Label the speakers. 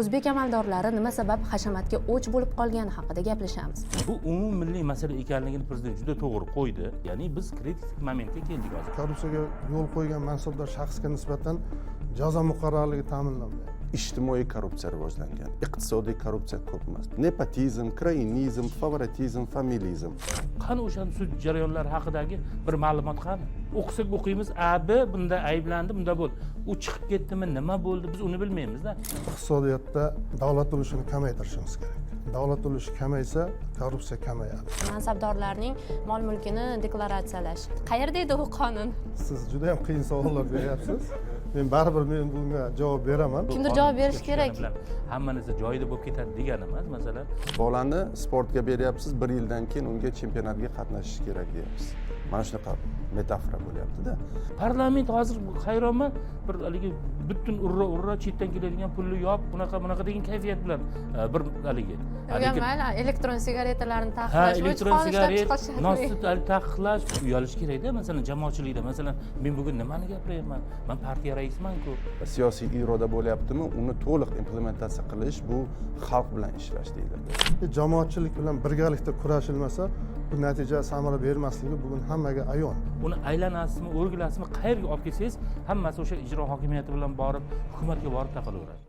Speaker 1: O'zbek amaldorlari nima sabab hashamatga o'ch bo'lib qolgani haqida gaplashamiz.
Speaker 2: Bu umummilliy masala ekanligini prezident juda to'g'ri qo'ydi. Ya'ni biz kritik momentga keldik hozir.
Speaker 3: Korrupsiyaga yo'l qo'ygan mansabdor shaxsga nisbatan jazo muqarrarligi ta'minlanmaydi.
Speaker 4: Ijtimoiy korrupsiya rivojlangan, iqtisodiy korrupsiya ko'p emas. Nepotizm, kroinizm, favoritizm, familizm.
Speaker 2: Qani o'shani sud jarayonlari haqidagi bir ma'lumot, qani? O'qisak o'qiymiz, a b bunda ayblandi, bunda bo'ldi, u chiqib ketdimi, nima bo'ldi, biz uni bilmaymizda.
Speaker 3: Iqtisodiyotda davlat ulushini kamaytirishimiz kerak. Davlat ulushi kamaysa, korrupsiya kamayadi.
Speaker 1: Mansabdorlarning mol mulkini deklaratsiyalash. Qayerda edi u qonun?
Speaker 3: Siz juda yam qiyin savollar beryapsiz. Men baribir men bunga javob beraman.
Speaker 1: Kimdir javob berishi kerak.
Speaker 2: Bilan hamma narsa joyida bo'lib ketadi degani emas, masalan.
Speaker 4: Bolani sportga beryapsiz, bir yildan keyin unga chempionatga qatnashish kerak deyapsiz. Mana shunaqa metafora bo'lyaptida.
Speaker 2: Parlament hozir, hayronman, bir haligi butun urra urra chetdan keladigan pulni yop, bunaqa bunaqa degan kayfiyat bilan bir haligi
Speaker 1: Yo'q, mayli, elektron sigaretalarni
Speaker 2: ha,
Speaker 1: taqiqlash bo'yicha
Speaker 2: elektron
Speaker 1: qonun ishlab
Speaker 2: sigaret
Speaker 1: chiqish.
Speaker 2: Nosni taqiqlash. Uyalish kerakda, masalan, jamoatchilikda. Masalan, men bugun nimani gapiryapman? Man partiya raisimanku.
Speaker 4: Siyosiy iroda bo'lyaptimi, uni to'liq implementatsiya qilish, bu xalq bilan ishlash deyiladi.
Speaker 3: Jamoatchilik bilan birgalikda kurashilmasa, bu natija samara bermasligi bugun hammaga ayon.
Speaker 2: Uni aylanasizmi, o'rgilasizmi, qayerga olib kelsangiz, hammasi o'sha ijro hokimiyati bilan borib, hukumatga borib taqalaveradi.